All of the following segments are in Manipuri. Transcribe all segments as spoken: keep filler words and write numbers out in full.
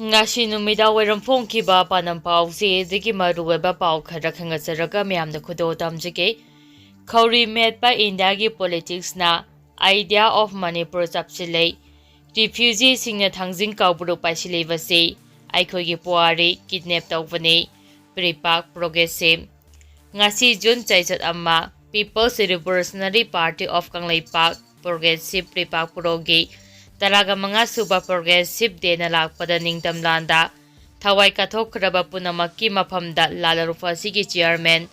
ꯉꯁꯤ ꯅꯨꯃꯤꯗꯥꯡ ꯋꯥꯏꯔꯝ ꯐꯣꯡꯈꯤꯕ ꯄꯥꯟꯗꯝ ꯄꯥꯎꯁꯦ ꯑꯗꯒꯤ ꯃꯔꯨꯑꯣꯏꯕ ꯄꯥꯎ ꯈꯔ ꯈꯪꯒꯠꯆꯔꯒ ꯃꯌꯥꯝꯗ ꯈꯨꯗꯣꯜ ꯇꯝꯖꯒꯦ꯫ ꯈꯧꯔꯤ ꯃꯦꯠꯄ ꯏꯟꯗꯤꯌꯥꯒꯤ ꯄꯣꯂꯤꯇꯤꯛꯁꯅ Idea of Manipur ꯆꯞꯁꯤꯜꯂꯦ꯫ ꯔꯤꯐ꯭ꯌꯨꯖꯤꯁꯤꯡꯅ ꯊꯥꯡꯖꯤꯡ ꯀꯥꯎꯕ꯭ꯔꯨ ꯄꯥꯏꯁꯤꯜꯂꯤꯕꯁꯤ ꯑꯩꯈꯣꯏꯒꯤ ꯄꯨꯋꯥꯔꯤ ꯀꯤꯗꯅꯦꯞ ꯇꯧꯕꯅꯤ꯫ ꯄ꯭ꯔꯤꯄꯥꯛ ꯄ꯭ꯔꯣꯒ꯭ꯔꯦꯁꯤꯞ꯫ ꯉꯁꯤ ꯖꯨꯟ ꯆꯩꯆꯠ ꯑꯃ, People's Revolutionary Party of Kangleipak, progressive PREPAK ꯄ꯭ꯔꯣꯒꯤ ꯇꯔꯥꯒ ꯃꯉꯥ ꯁꯨꯕ ꯄ꯭ꯔꯣꯒ꯭ꯔꯦꯁꯤꯞ ꯗꯦꯅ ꯂꯥꯛꯄꯗ ꯅꯤꯡꯇꯝꯂꯥꯟꯗ ꯊꯋꯥꯏ ꯀꯠꯊꯣꯛꯈ꯭ꯔꯕ ꯄꯨꯝꯅꯃꯛꯀꯤ ꯃꯐꯝꯗ ꯂꯥꯂꯔꯨꯐ ꯑꯁꯤꯒꯤ ꯆꯤꯌꯔꯃꯦꯟ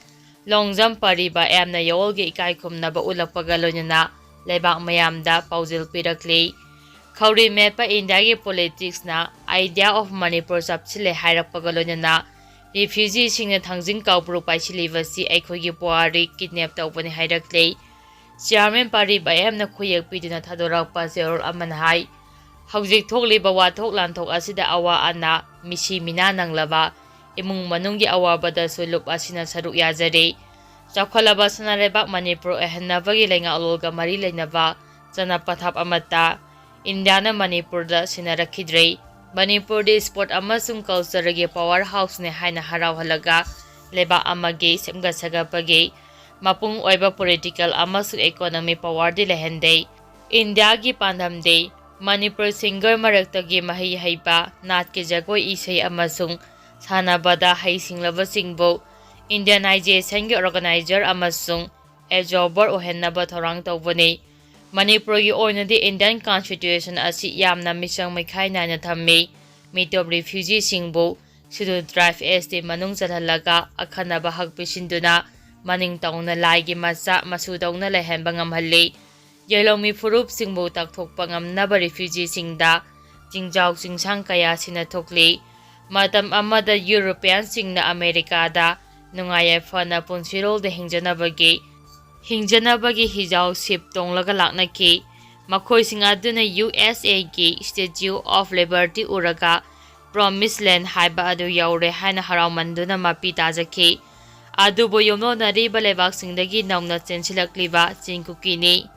ꯂꯣꯡꯖꯝ ꯄꯥꯔꯤꯕ ꯑꯦꯝꯅ ꯌꯥꯑꯣꯜꯒꯤ ꯏꯀꯥꯏ ꯈꯨꯝꯅꯕ ꯎꯠꯂꯛꯄꯒ ꯂꯣꯏꯅꯅ ꯂꯩꯕꯥꯛ ꯃꯌꯥꯝꯗ ꯄꯥꯎꯖꯦꯜ ꯄꯤꯔꯛꯂꯤ꯫ ꯈꯧꯔꯤ ꯃꯦꯠꯄ ꯏꯟꯗꯤꯌꯥꯒꯤ ꯄꯣꯂꯤꯇꯤꯛꯁꯅ Idea of Manipur ꯆꯞꯁꯤꯜꯂꯦ ꯍꯥꯏꯔꯛꯄꯒ ꯂꯣꯏꯅꯅ ꯔꯤꯐ꯭ꯌꯨꯖꯤꯁꯤꯡꯅ ꯊꯥꯡꯖꯤꯡ ꯀꯥꯎꯕ꯭ꯔꯨ ꯄꯥꯏꯁꯤꯜꯂꯤꯕꯁꯤ ꯑꯩꯈꯣꯏꯒꯤ ꯄꯨꯋꯥꯔꯤ ꯀꯤꯗꯅꯦꯞ ꯇꯧꯕꯅꯤ ꯍꯥꯏꯔꯛꯂꯤ꯫ ꯆꯤꯌꯔꯃꯦꯟ ꯄꯥꯔꯤꯕ ꯑꯦꯝꯅ ꯈꯨꯌꯦꯛ ꯄꯤꯗꯨꯅ ꯊꯥꯗꯣꯔꯛꯄ ꯆꯦꯔꯣꯜ ꯑꯃꯅ ꯍꯥꯏ, ꯍꯧꯖꯤꯛ ꯊꯣꯛꯂꯤꯕ ꯋꯥꯊꯣꯛ ꯂꯥꯟꯊꯣꯛ ꯑꯁꯤꯗ ꯑꯋꯥ ꯑꯅꯥ, ꯃꯤꯁꯤ ꯃꯤꯅꯥ ꯅꯪꯂꯕ ꯏꯃꯨꯡ ꯃꯅꯨꯡꯒꯤ ꯑꯋꯥꯕꯗꯁꯨ ꯂꯨꯞ ꯑꯁꯤꯅ ꯁꯔꯨꯛ ꯌꯥꯖꯔꯤ꯫ ꯆꯥꯎꯈꯠꯂꯕ ꯁꯅꯥ ꯂꯩꯕꯥꯛ ꯃꯅꯤꯄꯨꯔ ꯑꯣꯏꯍꯟꯅꯕꯒꯤ ꯂꯩꯉꯥꯛꯂꯣꯟꯒ ꯃꯔꯤ ꯂꯩꯅꯕ ꯆꯠꯅ ꯄꯊꯥꯞ ꯑꯃꯠꯇ ꯏꯟꯗꯤꯌꯥꯅ ꯃꯅꯤꯄꯨꯔꯗ ꯁꯤꯟꯅꯔꯛꯈꯤꯗ꯭ꯔꯦ꯫ ꯃꯅꯤꯄꯨꯔꯗꯤ ꯁ꯭ꯄꯣꯔꯠ ꯑꯃꯁꯨꯡ ꯀꯜꯆꯔꯒꯤ ꯄꯥꯋꯔ ꯍꯥꯎꯁꯅꯤ ꯍꯥꯏꯅ ꯍꯔꯥꯎꯍꯜꯂꯒ ꯂꯩꯕꯥꯛ ꯑꯃꯒꯤ ꯁꯦꯝꯒꯠ ꯁꯥꯒꯠꯄꯒꯤ ꯃꯄꯨꯡ ꯑꯣꯏꯕ ꯄꯣꯂꯤꯇꯤꯀꯦꯜ ꯑꯃꯁꯨꯡ ꯏꯀꯣꯅꯣꯃꯤ ꯄꯥꯋꯔꯗꯤ ꯂꯩꯍꯟꯗꯦ꯫ ꯏꯟꯗꯤꯌꯥꯒꯤ ꯄꯥꯟꯗꯝꯗꯤ ꯃꯅꯤꯄꯨꯔ ꯁꯤꯡꯒꯔ ꯃꯔꯛꯇꯒꯤ ꯃꯍꯩ ꯍꯩꯕ, ꯅꯥꯠꯀꯤ ꯖꯒꯣꯏ, ꯏꯁꯩ ꯑꯃꯁꯨꯡ ꯁꯥꯟꯅꯕꯗ ꯍꯩꯁꯤꯡꯂꯕꯁꯤꯡꯕꯨ ꯏꯟꯗꯤꯌꯥꯅꯥꯏꯖꯦꯁꯟꯒꯤ ꯑꯣꯔꯒꯅꯥꯏꯖꯔ ꯑꯃꯁꯨꯡ ꯑꯦꯕꯖꯣꯔꯕꯔ ꯑꯣꯏꯍꯟꯅꯕ ꯊꯧꯔꯥꯡ ꯇꯧꯕꯅꯤ꯫ ꯃꯅꯤꯄꯨꯔꯒꯤ ꯑꯣꯏꯅꯗꯤ ꯏꯟꯗꯤꯌꯟ ꯀꯟꯁꯇꯤꯇ꯭ꯌꯨꯁꯟ ꯑꯁꯤ ꯌꯥꯝꯅ ꯃꯤꯆꯪ ꯃꯤꯈꯥꯏ ꯅꯥꯏꯅ ꯊꯝꯃꯤ꯫ ꯃꯤꯇꯣꯞ ꯔꯤꯐ꯭ꯌꯨꯖꯤꯁꯤꯡꯕꯨ ꯁꯦꯗꯨꯜ ꯇ꯭ꯔꯥꯏꯕ, ꯑꯦꯁ ꯇꯤ ꯃꯅꯨꯡ ꯆꯜꯍꯜꯂꯒ ꯑꯈꯟꯅꯕ ꯍꯛ ꯄꯤꯁꯤꯟꯗꯨꯅ ꯃꯅꯤꯡ ꯇꯧꯅ ꯂꯥꯏꯒꯤ ꯃꯆꯥ ꯃꯁꯨꯗꯧꯅ ꯂꯩꯍꯟꯕ ꯉꯝꯍꯜꯂꯤ꯫ ꯌꯦꯜꯍꯧꯃꯤ ꯐꯨꯔꯨꯞꯁꯤꯡꯕꯨ ꯇꯥꯛꯊꯣꯛꯄ ꯉꯝꯅꯕ ꯔꯤꯐ꯭ꯌꯨꯖꯤꯁꯤꯡꯗ ꯆꯤꯡꯖꯥꯎ ꯆꯤꯡꯁꯥꯡ ꯀꯌꯥ ꯁꯤꯟꯅꯊꯣꯛꯂꯤ꯫ ꯃꯇꯝ ꯑꯃꯗ ꯌꯨꯔꯣꯄꯤꯌꯥꯟꯁꯤꯡꯅ ꯑꯃꯦꯔꯤꯀꯥꯗ ꯅꯨꯡꯉꯥꯏ ꯌꯥꯏꯐꯅ ꯄꯨꯟꯁꯤꯔꯣꯜꯗ ꯍꯤꯡꯖꯅꯕꯒꯤ, ꯍꯤꯡꯖꯅꯕꯒꯤ ꯍꯤꯖꯥꯎ ꯁꯤꯞ ꯇꯣꯡꯂꯒ ꯂꯥꯛꯅꯈꯤ꯫ ꯃꯈꯣꯏꯁꯤꯡ ꯑꯗꯨꯅ ꯌꯨ ꯑꯦꯁ ꯑꯦꯒꯤ Statue of Liberty ꯎꯔꯒ Promised Land ꯍꯥꯏꯕ ꯑꯗꯨ ꯌꯧꯔꯦ ꯍꯥꯏꯅ ꯍꯔꯥꯎꯃꯟꯗꯨꯅ ꯃꯄꯤ ꯇꯥꯖꯈꯤ꯫ ꯑꯗꯨꯕꯨ ꯌꯨꯝꯂꯣꯟꯅꯔꯤꯕ ꯂꯩꯕꯥꯛꯁꯤꯡꯗꯒꯤ ꯅꯧꯅ ꯆꯦꯟꯁꯤꯜꯂꯛꯂꯤꯕ ꯆꯤꯡ ꯀꯨꯀꯤꯅꯤ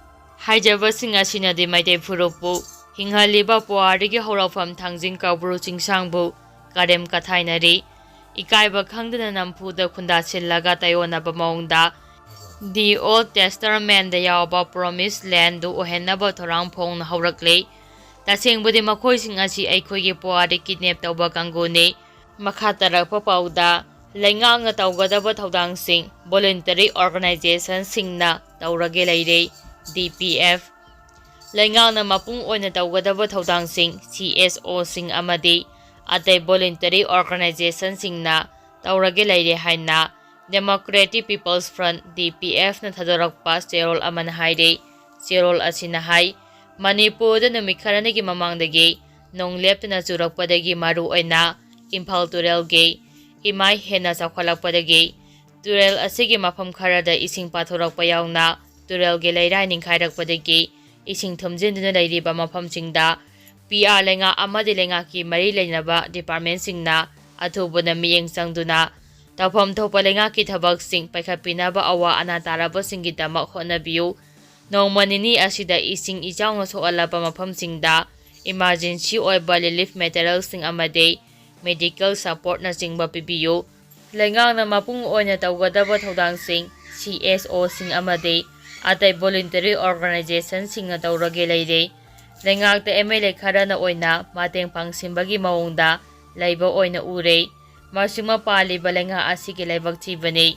ꯍꯥꯏꯖꯕꯁꯤꯡ ꯑꯁꯤꯅꯗꯤ ꯃꯩꯇꯩ ꯐꯨꯔꯨꯞꯄꯨ ꯍꯤꯡꯍꯜꯂꯤꯕ ꯄꯨꯋꯥꯔꯤꯒꯤ ꯍꯧꯔꯛꯐꯝ ꯊꯥꯡꯖꯤꯡ ꯀꯧꯕ꯭ꯔꯨ ꯆꯤꯡꯁꯥꯡꯕꯨ ꯀꯔꯦꯝ ꯀꯊꯥꯏꯅꯔꯤ꯫ ꯏꯀꯥꯏꯕ ꯈꯪꯗꯅ ꯅꯝꯐꯨꯗ ꯈꯨꯟꯗꯥꯁꯤꯜꯂꯒ ꯇꯥꯏꯑꯣꯟꯅꯕ ꯃꯑꯣꯡꯗ The Old Testament ꯗ ꯌꯥꯎꯕ Promised Land ꯗꯨ ꯑꯣꯏꯍꯟꯅꯕ ꯊꯧꯔꯥꯡ ꯐꯣꯡꯅ ꯍꯧꯔꯛꯂꯤ꯫ ꯇꯁꯦꯡꯕꯗꯤ ꯃꯈꯣꯏꯁꯤꯡ ꯑꯁꯤ ꯑꯩꯈꯣꯏꯒꯤ ꯄꯨꯋꯥꯔꯤ ꯀꯤꯗꯅꯦꯞ ꯇꯧꯕ ꯀꯥꯡꯕꯨꯅꯤ꯫ ꯃꯈꯥ ꯇꯥꯔꯛꯄ ꯄꯥꯎꯗ, ꯂꯩꯉꯥꯛꯅ ꯇꯧꯒꯗꯕ ꯊꯧꯗꯥꯡꯁꯤꯡ voluntary organization ꯁꯤꯡꯅ ꯇꯧꯔꯒꯦ ꯂꯩꯔꯦ꯫ D P F꯫ ꯂꯩꯉꯥꯛꯅ ꯃꯄꯨꯡ ꯑꯣꯏꯅ ꯇꯧꯒꯗꯕ ꯊꯧꯗꯥꯡꯁꯤꯡ C S O ꯁꯤꯡ ꯑꯃꯗꯤ ꯑꯇꯩ voluntary organization ꯁꯤꯡꯅ ꯇꯧꯔꯒꯦ ꯂꯩꯔꯦ ꯍꯥꯏꯅ Democratic People's Front, D P F ꯅ ꯊꯥꯗꯣꯔꯛꯄ ꯆꯦꯔꯣꯜ ꯑꯃꯅ ꯍꯥꯏꯔꯤ꯫ ꯆꯦꯔꯣꯜ ꯑꯁꯤꯅ ꯍꯥꯏ, ꯃꯅꯤꯄꯨꯔꯗ ꯅꯨꯃꯤꯠ ꯈꯔꯅꯤꯒꯤ ꯃꯃꯥꯡꯗꯒꯤ ꯅꯣꯡ ꯂꯦꯞꯇꯅ ꯆꯨꯔꯛꯄꯗꯒꯤ ꯃꯔꯨꯑꯣꯏꯅ ꯏꯝꯐꯥꯜ ꯇꯨꯔꯦꯜꯒꯤ ꯏꯃꯥꯏ ꯍꯦꯟꯅ ꯆꯥꯎꯈꯠꯂꯛꯄꯗꯒꯤ ꯇꯨꯔꯦꯜ ꯑꯁꯤꯒꯤ ꯃꯐꯝ ꯈꯔꯗ ꯏꯁꯤꯡ ꯄꯥꯊꯣꯔꯛꯄ ꯌꯥꯎꯅ ꯇꯨꯔꯦꯜꯒꯤ ꯂꯩꯔꯥꯏ ꯅꯤꯡꯈꯥꯏꯔꯛꯄꯗꯒꯤ ꯏꯁꯤꯡ ꯊꯨꯝꯖꯤꯟꯗꯨꯅ ꯂꯩꯔꯤꯕ ꯃꯐꯝꯁꯤꯡꯗ P R ꯂꯩꯉꯥꯛ ꯑꯃꯗꯤ ꯂꯩꯉꯥꯛꯀꯤ ꯃꯔꯤ ꯂꯩꯅꯕ department ꯁꯤꯡꯅ ꯑꯊꯨꯕꯗ ꯃꯤꯠꯌꯦꯡ ꯆꯪꯗꯨꯅ ꯇꯧꯐꯝ ꯊꯣꯛꯄ ꯂꯩꯉꯥꯛꯀꯤ ꯊꯕꯛꯁꯤꯡ ꯄꯥꯏꯈꯠꯄꯤꯅꯕ ꯑꯋꯥ ꯑꯅꯥ ꯇꯥꯔꯕꯁꯤꯡꯒꯤꯗꯃꯛ ꯍꯣꯠꯅꯕꯤꯌꯨ꯫ ꯅꯣꯡꯃ ꯅꯤꯅꯤ ꯑꯁꯤꯗ ꯏꯁꯤꯡ ꯏꯆꯥꯎꯅ ꯁꯣꯛꯍꯜꯂꯕ ꯃꯐꯝꯁꯤꯡꯗ emergency ꯑꯣꯏꯕ relief material ꯁꯤꯡ ꯑꯃꯗꯤ medical support ꯅꯆꯤꯡꯕ ꯄꯤꯕꯤꯌꯨ꯫ ꯂꯩꯉꯥꯛꯅ ꯃꯄꯨꯡ ꯑꯣꯏꯅ ꯇꯧꯒꯗꯕ ꯊꯧꯗꯥꯡꯁꯤꯡ C S O ꯁꯤꯡ ꯑꯃꯗꯤ ꯑꯇꯩ voluntary organization ꯁꯤꯡꯅ ꯇꯧꯔꯒꯦ ꯂꯩꯔꯦ꯫ ꯂꯩꯉꯥꯛꯇ M L A ꯈꯔꯅ ꯑꯣꯏꯅ ꯃꯇꯦꯡ ꯄꯥꯡꯁꯤꯟꯕꯒꯤ ꯃꯑꯣꯡꯗ ꯂꯩꯕ ꯑꯣꯏꯅ ꯎꯔꯦ꯫ ꯃꯁꯤꯃ ꯄꯥꯜꯂꯤꯕ ꯂꯩꯉꯥꯛ ꯑꯁꯤꯒꯤ ꯂꯥꯏꯕꯛ ꯊꯤꯕꯅꯤ꯫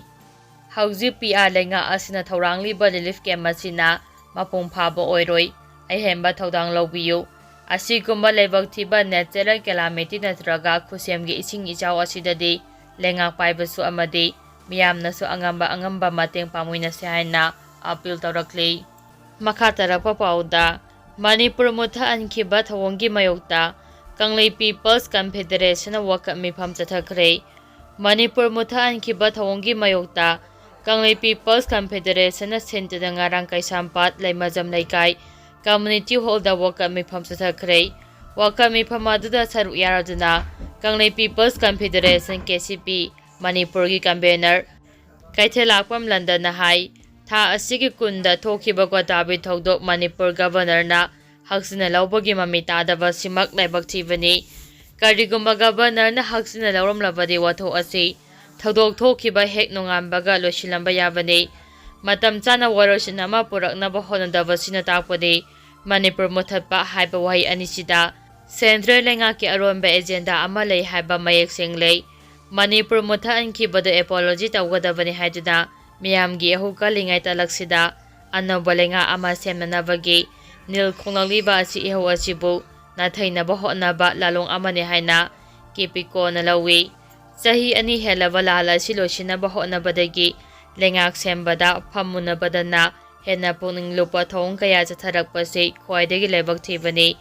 ꯍꯧꯖꯤꯛ P R ꯂꯩꯉꯥꯛ ꯑꯁꯤꯅ ꯊꯧꯔꯥꯡꯂꯤꯕ relief camp ꯑꯁꯤꯅ ꯃꯄꯨꯡ ꯐꯥꯕ ꯑꯣꯏꯔꯣꯏ꯫ ꯑꯍꯦꯟꯕ ꯊꯧꯗꯥꯡ ꯂꯧꯕꯤꯌꯨ꯫ ꯑꯁꯤꯒꯨꯝꯕ ꯂꯥꯏꯕꯛ ꯊꯤꯕ natural calamity ꯅꯠꯇ꯭ꯔꯒ ꯈꯨꯠꯁꯦꯝꯒꯤ ꯏꯁꯤꯡ ꯏꯆꯥꯎ ꯑꯁꯤꯗꯗꯤ ꯂꯩꯉꯥꯛ ꯄꯥꯏꯕꯁꯨ ꯑꯃꯗꯤ ꯃꯤꯌꯥꯝꯅꯁꯨ ꯑꯉꯝꯕ ꯑꯉꯝꯕ ꯃꯇꯦꯡ ꯄꯥꯡꯃꯤꯟꯅꯁꯤ ꯍꯥꯏꯅ appeal ꯇꯧꯔꯛꯂꯤ꯫ ꯃꯈꯥ ꯇꯥꯔꯛꯄ ꯄꯥꯎꯗ, ꯃꯅꯤꯄꯨꯔ ꯃꯨꯠꯊꯍꯟꯈꯤꯕ ꯊꯧꯑꯣꯡꯒꯤ ꯃꯥꯌꯣꯛꯇ ꯀꯪꯂꯩ People's Confederation ꯋꯥꯀꯠ ꯃꯤꯐꯝ ꯆꯠꯊꯈ꯭ꯔꯦ꯫ ꯃꯅꯤꯄꯨꯔ ꯃꯨꯠꯊꯍꯟꯈꯤꯕ ꯊꯧꯑꯣꯡꯒꯤ ꯃꯥꯌꯣꯛꯇ ꯀꯪꯂꯩ People's Confederation ꯅ ꯁꯤꯟꯗꯨꯅ ꯉꯔꯥꯡ ꯀꯩꯁꯥꯝꯄꯥꯠ ꯂꯩꯃꯖꯝ ꯂꯩꯀꯥꯏ community hall ꯗ ꯋꯥꯀꯠ ꯃꯤꯐꯝ ꯆꯠꯊꯈ꯭ꯔꯦ꯫ ꯋꯥꯀꯠ ꯃꯤꯐꯝ ꯑꯗꯨꯗ ꯁꯔꯨꯛ ꯌꯥꯔꯗꯨꯅ ꯀꯪꯂꯩ People's Confederation, K C P, ꯃꯅꯤꯄꯨꯔꯒꯤ convener ꯀꯩꯊꯦꯜꯂꯥꯛꯄꯝ ꯂꯟꯗꯟꯅ ꯍꯥꯏ, ꯊꯥ ꯑꯁꯤꯒꯤ ꯀꯨꯟꯗ ꯊꯣꯛꯈꯤꯕ ꯒꯣꯗꯥꯕꯤ ꯊꯧꯗꯣꯛ ꯃꯅꯤꯄꯨꯔ Governor ꯅ ꯍꯛꯆꯤꯟꯅ ꯂꯧꯕꯒꯤ ꯃꯃꯤ ꯇꯥꯗꯕꯁꯤꯃꯛ ꯂꯥꯏꯕꯛ ꯊꯤꯕꯅꯤ꯫ ꯀꯔꯤꯒꯨꯝꯕ ꯒꯕꯔꯅꯔꯅ ꯍꯛꯆꯤꯟꯅ ꯂꯧꯔꯝꯂꯕꯗꯤ ꯋꯥꯊꯣꯛ ꯑꯁꯤ ꯊꯧꯗꯣꯛ ꯊꯣꯛꯈꯤꯕ ꯍꯦꯛ ꯅꯣꯡꯉꯥꯟꯕꯒ ꯂꯣꯏꯁꯤꯜꯂꯝꯕ ꯌꯥꯕꯅꯤ꯫ ꯃꯇꯝ ꯆꯥꯅ ꯋꯥꯔꯣꯏꯁꯤꯟ ꯑꯃ ꯄꯨꯔꯛꯅꯕ ꯍꯣꯠꯅꯗꯕꯁꯤꯅ ꯇꯥꯛꯄꯗꯤ ꯃꯅꯤꯄꯨꯔ ꯃꯨꯊꯠꯄ ꯍꯥꯏꯕ ꯋꯥꯍꯩ ꯑꯅꯤꯁꯤꯗ ꯁꯦꯟꯇ꯭ꯔꯦꯜ ꯂꯩꯉꯥꯛꯀꯤ ꯑꯔꯣꯟꯕ ꯑꯦꯖꯦꯟꯗꯥ ꯑꯃ ꯂꯩ ꯍꯥꯏꯕ ꯃꯌꯦꯛ ꯁꯦꯡꯂꯦ꯫ ꯃꯅꯤꯄꯨꯔ ꯃꯨꯊꯠꯍꯟꯈꯤꯕꯗꯨ ꯑꯦꯄꯣꯂꯣꯖꯤ ꯇꯧꯒꯗꯕꯅꯤ ꯍꯥꯏꯗꯨꯅ ꯃꯤꯌꯥꯝꯒꯤ ꯏꯍꯧ ꯀꯜꯂꯤꯉꯩ ꯇꯥꯂꯛꯁꯤꯗ ꯑꯅꯧꯕ ꯂꯩꯉꯥꯛ ꯑꯃ ꯁꯦꯝꯅꯅꯕꯒꯤ ꯅꯤꯜ ꯈꯣꯡꯂꯛꯂꯤꯕ ꯑꯁꯤ ꯏꯍꯧ ꯑꯁꯤꯕꯨ ꯅꯥꯊꯩꯅꯕ ꯍꯣꯠꯅꯕ ꯂꯥꯂꯣꯡ ꯑꯃꯅꯤ ꯍꯥꯏꯅ ꯀꯦꯄꯤꯀꯣꯅ ꯂꯧꯏ꯫ ꯆꯍꯤ ꯑꯅꯤ ꯍꯦꯜꯂꯕ ꯂꯥꯜ ꯑꯁꯤ ꯂꯣꯏꯁꯤꯟꯅꯕ ꯍꯣꯠꯅꯕꯗꯒꯤ ꯂꯩꯉꯥꯛ ꯁꯦꯝꯕꯗ ꯐꯝꯃꯨꯟꯅꯕꯗꯅ ꯍꯦꯟꯅ ꯄꯨꯛꯅꯤꯡ ꯂꯨꯞꯄ ꯊꯧꯑꯣꯡ ꯀꯌꯥ ꯆꯠꯊꯔꯛꯄꯁꯤ ꯈ꯭ꯋꯥꯏꯗꯒꯤ ꯂꯥꯏꯕꯛ ꯊꯤꯕꯅꯤ꯫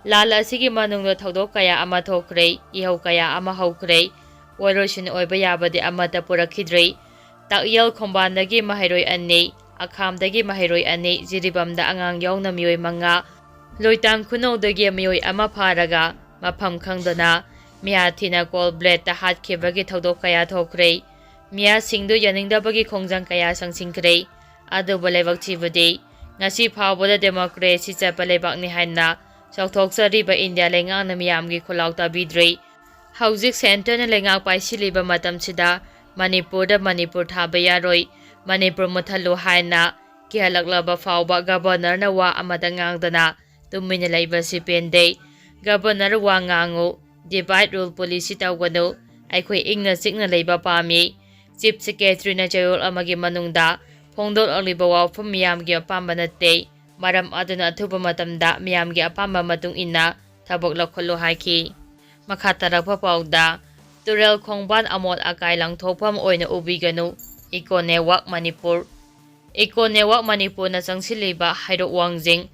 ꯂꯥꯜ ꯑꯁꯤꯒꯤ ꯃꯅꯨꯡꯗ ꯊꯧꯗꯣꯛ ꯀꯌꯥ ꯑꯃ ꯊꯣꯛꯈ꯭ꯔꯦ, ꯏꯍꯧ ꯀꯌꯥ ꯑꯃ ꯍꯧꯈ꯭ꯔꯦ, ꯋꯥꯔꯣꯏꯁꯤꯟ ꯑꯣꯏꯕ ꯌꯥꯕꯗꯤ ꯑꯃꯠꯇ ꯄꯨꯔꯛꯈꯤꯗ꯭ꯔꯦ꯫ ꯇꯥꯛꯌꯦꯜ ꯈꯣꯡꯕꯥꯟꯗꯒꯤ ꯃꯍꯩꯔꯣꯏ ꯑꯅꯤ, ꯑꯈꯥꯝꯗꯒꯤ ꯃꯍꯩꯔꯣꯏ ꯑꯅꯤ, ꯖꯤꯔꯤꯕꯥꯝꯗ ꯑꯉꯥꯡ ꯌꯥꯎꯅ ꯃꯤꯑꯣꯏ ꯃꯉꯥ, ꯂꯣꯏꯇꯥꯡ ꯈꯨꯅꯧꯗꯒꯤ ꯃꯤꯑꯣꯏ ꯑꯃ ꯐꯥꯔꯒ ꯃꯐꯝ ꯈꯪꯗꯅ ꯃꯤꯍꯥꯊꯤꯅ ꯀꯣꯜ ꯕ꯭ꯂꯦꯗꯇ ꯍꯥꯠꯈꯤꯕꯒꯤ ꯊꯧꯗꯣꯛ ꯀꯌꯥ ꯊꯣꯛꯈ꯭ꯔꯦ꯫ ꯃꯤꯍꯥꯠꯁꯤꯡꯗꯨ ꯌꯥꯅꯤꯡꯗꯕꯒꯤ ꯈꯣꯡꯖꯪ ꯀꯌꯥ ꯆꯪꯁꯤꯟꯈ꯭ꯔꯦ꯫ ꯑꯗꯨꯕꯨ ꯂꯥꯏꯕꯛ ꯊꯤꯕꯗꯤ ꯉꯁꯤ ꯐꯥꯎꯕꯗ ꯗꯦꯃꯣꯀ꯭ꯔꯦꯁꯤ ꯆꯠꯄ ꯂꯩꯕꯥꯛꯅꯤ ꯍꯥꯏꯅ ꯆꯥꯎꯊꯣꯛꯆꯔꯤꯕ ꯏꯟꯗꯤꯌꯥ ꯂꯩꯉꯥꯛꯅ ꯃꯤꯌꯥꯝꯒꯤ ꯈꯨꯜꯂꯥꯎ ꯇꯥꯕꯤꯗ꯭ꯔꯤ꯫ ꯍꯧꯖꯤꯛ ꯁꯦꯟꯇꯔꯅ ꯂꯩꯉꯥꯛ ꯄꯥꯏꯁꯤꯜꯂꯤꯕ ꯃꯇꯝꯁꯤꯗ ꯃꯅꯤꯄꯨꯔꯗ ꯃꯅꯤꯄꯨꯔ ꯊꯥꯕ ꯌꯥꯔꯣꯏ, ꯃꯅꯤꯄꯨꯔ ꯃꯨꯠꯊꯠꯂꯨ ꯍꯥꯏꯅ ꯀꯤꯍꯜꯂꯛꯂꯕ ꯐꯥꯎꯕ ꯒꯕꯔꯅꯔꯅ ꯋꯥ ꯑꯃꯠꯇ ꯉꯥꯡꯗꯅ ꯇꯨꯃꯤꯟꯅ ꯂꯩꯕꯁꯤ ꯄꯦꯟꯗꯦ꯫ ꯒꯕꯔꯅꯔ ꯋꯥ ꯉꯥꯡꯉꯨ, divide rule policy ꯇꯧꯒꯅꯨ, ꯑꯩꯈꯣꯏ ꯏꯪꯅ ꯆꯤꯛꯅ ꯂꯩꯕ ꯄꯥꯝꯃꯤ꯫ ꯆꯤꯐ ꯁꯦꯀ꯭ꯔꯦꯇꯔꯤꯅ ꯆꯌꯣꯜ ꯑꯃꯒꯤ ꯃꯅꯨꯡꯗ ꯐꯣꯡꯗꯣꯛꯂꯛꯂꯤꯕ ꯋꯥꯐꯝ ꯃꯤꯌꯥꯝꯒꯤ ꯑꯄꯥꯝꯕ ꯅꯠꯇꯦ, ꯃꯔꯝ ꯑꯗꯨꯅ ꯑꯊꯨꯕ ꯃꯇꯝꯗ ꯃꯤꯌꯥꯝꯒꯤ ꯑꯄꯥꯝꯕ ꯃꯇꯨꯡ ꯏꯟꯅ ꯊꯕꯛ ꯂꯧꯈꯠꯂꯨ ꯍꯥꯏꯈꯤ꯫ ꯃꯈꯥ ꯇꯥꯔꯛꯄ ꯄꯥꯎꯗ, ꯇꯨꯔꯦꯜ ꯈꯣꯡꯕꯥꯟ ꯑꯃꯣꯠ ꯑꯀꯥꯏ ꯂꯪꯊꯣꯛꯐꯝ ꯑꯣꯏꯅ ꯎꯕꯤꯒꯅꯨ, Eco Network Manipur. Eco Network ꯃꯅꯤꯄꯨꯔꯅ ꯆꯪꯁꯤꯜꯂꯤꯕ ꯍꯩꯔꯣꯛ ꯋꯥꯡꯖꯤꯡ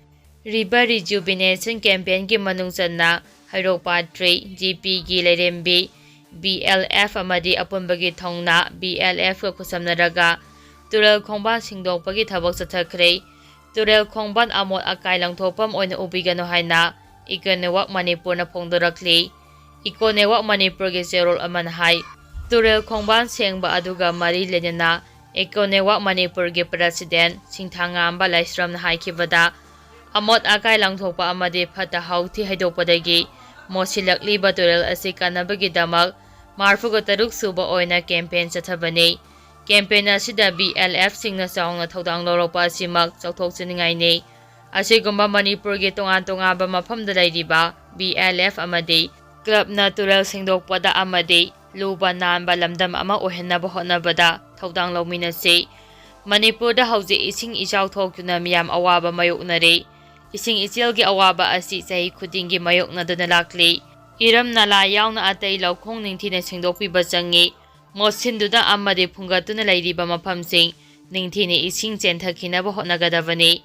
River Rejuvenation Campaignꯒꯤ ꯃꯅꯨꯡ ꯆꯟꯅ ꯍꯩꯔꯣꯛ ꯄꯥꯠ ꯊ꯭ꯔꯤ, ꯖꯤ ꯄꯤꯒꯤ ꯂꯩꯔꯦꯝꯕꯤ, ꯕꯤ ꯑꯦꯜ ꯑꯦꯐ ꯑꯃꯗꯤ ꯑꯄꯨꯟꯕꯒꯤ ꯊꯧꯅꯥ, ꯕꯤ ꯑꯦꯜ ꯑꯦꯐꯀ ꯈꯨꯠꯁꯝꯅꯔꯒ ꯇꯨꯔꯦꯜ ꯈꯣꯡꯕꯥꯟ ꯁꯦꯡꯗꯣꯛꯄꯒꯤ ꯊꯕꯛ ꯆꯠꯊꯈ꯭ꯔꯦ꯫ ꯇꯨꯔꯦꯜ ꯈꯣꯡꯕꯥꯟ ꯑꯃꯣꯠ ꯑꯀꯥꯏ ꯂꯪꯊꯣꯛꯐꯝ ꯑꯣꯏꯅ ꯎꯕꯤꯒꯅꯨ ꯍꯥꯏꯅ Eco Network ꯃꯅꯤꯄꯨꯔꯅ ꯐꯣꯡꯗꯣꯔꯛꯂꯤ꯫ Eco Network ꯃꯅꯤꯄꯨꯔꯒꯤ ꯆꯦꯔꯣꯜ ꯑꯃꯅ ꯍꯥꯏ, ꯇꯨꯔꯦꯜ ꯈꯣꯡꯕꯥꯟ ꯁꯦꯡꯕ ꯑꯗꯨꯒ ꯃꯔꯤ ꯂꯩꯅꯅ Eco Network ꯃꯅꯤꯄꯨꯔꯒꯤ ꯄ꯭ꯔꯁꯤꯗꯦꯟ ꯁꯤꯡꯊꯥꯉꯥꯝꯕ ꯂꯥꯏꯁ꯭ꯔꯝꯅ ꯍꯥꯏꯈꯤꯕꯗ, ꯑꯃꯣꯠ ꯑꯀꯥꯏ ꯂꯪꯊꯣꯛꯄ ꯑꯃꯗꯤ ꯐꯠꯇ ꯍꯥꯎꯊꯤ ꯍꯩꯗꯣꯛꯄꯗꯒꯤ ꯃꯣꯠꯁꯤꯜꯂꯛꯂꯤꯕ ꯇꯨꯔꯦꯜ ꯑꯁꯤ ꯀꯟꯅꯕꯒꯤꯗꯃꯛ ꯃꯔꯤꯐꯨꯇꯔꯨꯛ ꯁꯨꯕ ꯑꯣꯏꯅ ꯀꯦꯝꯄꯦꯟ ꯆꯠꯊꯕꯅꯤ꯫ ꯀꯦꯝꯄꯦꯟ ꯑꯁꯤꯗ ꯕꯤ ꯑꯦꯜ ꯑꯦꯐꯁꯤꯡꯅ ꯆꯥꯎꯅ ꯊꯧꯗꯥꯡ ꯂꯧꯔꯛꯄ ꯑꯁꯤꯃꯛ ꯆꯥꯎꯊꯣꯛꯆꯅꯤꯡꯉꯥꯏꯅꯤ꯫ ꯑꯁꯤꯒꯨꯝꯕ ꯃꯅꯤꯄꯨꯔꯒꯤ ꯇꯣꯉꯥꯟ ꯇꯣꯉꯥꯟꯕ ꯃꯐꯝꯗ ꯂꯩꯔꯤꯕ ꯕꯤ ꯑꯦꯜ ꯑꯦꯐ ꯑꯃꯗꯤ ꯀ꯭ꯂꯕꯅ ꯇꯨꯔꯦꯜ ꯁꯦꯡꯗꯣꯛꯄꯗ ꯑꯃꯗꯤ ꯂꯨꯕ ꯅꯥꯟꯕ ꯂꯝꯗꯝ ꯑꯃ ꯑꯣꯏꯍꯟꯅꯕ ꯍꯣꯠꯅꯕꯗ ꯊꯧꯗꯥꯡ ꯂꯧꯃꯤꯟꯅꯁꯤ꯫ ꯃꯅꯤꯄꯨꯔꯗ ꯍꯧꯖꯤꯛ ꯏꯁꯤꯡ ꯏꯆꯥꯎ ꯊꯣꯛꯇꯨꯅ ꯃꯤꯌꯥꯝ ꯑꯋꯥꯕ ꯃꯥꯌꯣꯛꯅꯔꯤ꯫ ꯏꯁꯤꯡ ꯏꯆꯦꯜꯒꯤ ꯑꯋꯥꯕ ꯑꯁꯤ ꯆꯍꯤ ꯈꯨꯗꯤꯡꯒꯤ ꯃꯥꯌꯣꯛꯅꯗꯨꯅ ꯂꯥꯛꯂꯤ꯫ ꯏꯔꯝ ꯅꯂꯥ ꯌꯥꯎꯅ ꯑꯇꯩ ꯂꯧꯈꯣꯡ ꯅꯤꯡꯊꯤꯅ ꯁꯦꯡꯗꯣꯛꯄꯤꯕ ꯆꯪꯏ꯫ ꯃꯣꯠꯁꯤꯟꯗꯨꯅ ꯑꯃꯗꯤ ꯐꯨꯡꯒꯠꯇꯨꯅ ꯂꯩꯔꯤꯕ ꯃꯐꯝꯁꯤꯡ ꯅꯤꯡꯊꯤꯅ ꯏꯁꯤꯡ ꯆꯦꯟꯊꯈꯤꯅꯕ ꯍꯣꯠꯅꯒꯗꯕꯅꯤ꯫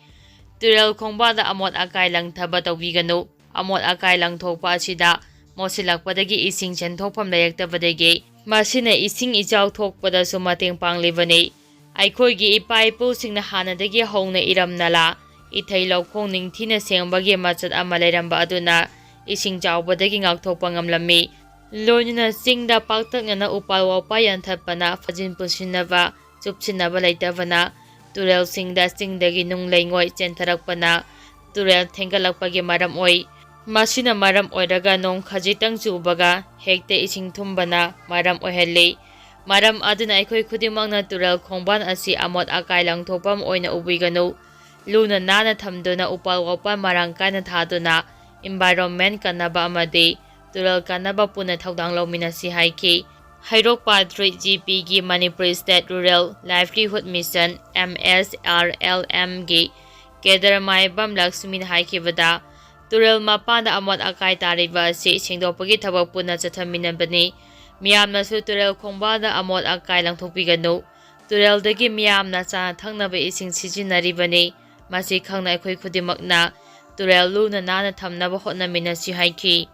ꯇꯨꯔꯦꯜ ꯈꯣꯡꯕꯥꯜꯗ ꯑꯃꯣꯠ ꯑꯀꯥꯏ ꯂꯪꯊꯕ ꯇꯧꯕꯤꯒꯅꯨ꯫ ꯑꯃꯣꯠ ꯑꯀꯥꯏ ꯂꯪꯊꯣꯛꯄ ꯑꯁꯤꯗ ꯃꯣꯠꯁꯤꯜꯂꯛꯄꯗꯒꯤ ꯏꯁꯤꯡ ꯆꯦꯟꯊꯣꯛꯐꯝ ꯂꯩꯔꯛꯇꯕꯗꯒꯤ ꯃꯁꯤꯅ ꯏꯁꯤꯡ ꯏꯆꯥꯎ ꯊꯣꯛꯄꯗꯁꯨ ꯃꯇꯦꯡ ꯄꯥꯡꯂꯤꯕꯅꯤ꯫ ꯑꯩꯈꯣꯏꯒꯤ ꯏꯄꯥ ꯏꯄꯨꯁꯤꯡꯅ ꯍꯥꯟꯅꯗꯒꯤ ꯍꯧꯅ ꯏꯔꯝ ꯅꯂꯥ, ꯏꯊꯩ ꯂꯧꯈꯣꯡ ꯅꯤꯡꯊꯤꯅ ꯁꯦꯡꯕꯒꯤ ꯃꯆꯠ ꯑꯃ ꯂꯩꯔꯝꯕ ꯑꯗꯨꯅ ꯏꯁꯤꯡ ꯆꯥꯎꯕꯗꯒꯤ ꯉꯥꯛꯊꯣꯛꯄ ꯉꯝꯂꯝꯃꯤ꯫ ꯂꯣꯏꯅꯅ ꯆꯤꯡꯗ ꯄꯥꯛꯇꯛꯅꯅ ꯎꯄꯥꯜ ꯋꯥꯄꯥꯜ ꯌꯥꯟꯊꯠꯄꯅ ꯐꯥꯖꯤꯟ ꯄꯨꯟꯁꯤꯟꯅꯕ, ꯆꯨꯞꯁꯤꯟꯅꯕ ꯂꯩꯇꯕꯅ ꯇꯨꯔꯦꯜꯁꯤꯡꯗ ꯆꯤꯡꯗꯒꯤ ꯅꯨꯡ ꯂꯩꯉꯣꯏ ꯆꯦꯟꯊꯔꯛꯄꯅ ꯇꯨꯔꯦꯜ ꯊꯦꯡꯒꯠꯂꯛꯄꯒꯤ ꯃꯔꯝ ꯑꯣꯏ꯫ ꯃꯁꯤꯅ ꯃꯔꯝ ꯑꯣꯏꯔꯒ ꯅꯣꯡ ꯈꯖꯤꯛꯇꯪ ꯆꯨꯕꯒ ꯍꯦꯛꯇ ꯏꯁꯤꯡ ꯊꯨꯝꯕꯅ ꯃꯔꯝ ꯑꯣꯏꯍꯜꯂꯤ꯫ ꯃꯔꯝ ꯑꯗꯨꯅ ꯑꯩꯈꯣꯏ ꯈꯨꯗꯤꯡꯃꯛꯅ ꯇꯨꯔꯦꯜ ꯈꯣꯡꯕꯥꯜ ꯑꯁꯤ ꯑꯃꯣꯠ ꯑꯀꯥꯏ ꯂꯪꯊꯣꯛꯐꯝ ꯑꯣꯏꯅ ꯎꯕꯤꯒꯅꯨ꯫ ꯂꯨꯅ ꯅꯥꯟꯅ ꯊꯝꯗꯨꯅ ꯎꯄꯥꯜ ꯋꯥꯄꯥꯜ ꯃꯔꯥꯡ ꯀꯥꯏꯅ ꯊꯥꯗꯨꯅ environment ꯀꯟꯅꯕ ꯑꯃꯗꯤ ꯇꯨꯔꯦꯜ ꯀꯟꯅꯕ ꯄꯨꯟꯅ ꯊꯧꯗꯥꯡ ꯂꯧꯃꯤꯟꯅꯁꯤ ꯍꯥꯏꯈꯤ꯫ ꯍꯩꯔꯣꯛ ꯄꯥꯇ꯭ꯔꯤ ꯖꯤ ꯄꯤꯒꯤ Manipur state rural livelihood mission, M S R L ꯑꯦꯝꯒꯤ ꯀꯦꯗꯔ ꯃꯥꯏꯕꯝ ꯂꯛꯁꯃꯤꯅ ꯍꯥꯏꯈꯤꯕꯗ, ꯇꯨꯔꯦꯜ ꯃꯄꯥꯟꯗ ꯑꯃꯣꯠ ꯑꯀꯥꯏ ꯇꯥꯔꯤꯕ ꯑꯁꯤ ꯁꯦꯡꯗꯣꯛꯄꯒꯤ ꯊꯕꯛ ꯄꯨꯟꯅ ꯆꯠꯊꯃꯤꯟꯅꯕꯅꯤ꯫ ꯃꯤꯌꯥꯝꯅꯁꯨ ꯇꯨꯔꯦꯜ ꯈꯣꯡꯕꯥꯜꯗ ꯑꯃꯣꯠ ꯑꯀꯥꯏ ꯂꯪꯊꯣꯛꯄꯤꯒꯅꯨ꯫ ꯇꯨꯔꯦꯜꯗꯒꯤ ꯃꯤꯌꯥꯝꯅ ꯆꯥꯅ ꯊꯛꯅꯕ ꯏꯁꯤꯡ ꯁꯤꯖꯤꯟꯅꯔꯤꯕꯅꯤ꯫ ꯃꯁꯤ ꯈꯪꯅ ꯑꯩꯈꯣꯏ ꯈꯨꯗꯤꯡꯃꯛꯅ ꯇꯨꯔꯦꯜ ꯂꯨꯅ ꯅꯥꯟꯅ ꯊꯝꯅꯕ ꯍꯣꯠꯅꯃꯤꯟꯅꯁꯤ ꯍꯥꯏꯈꯤ꯫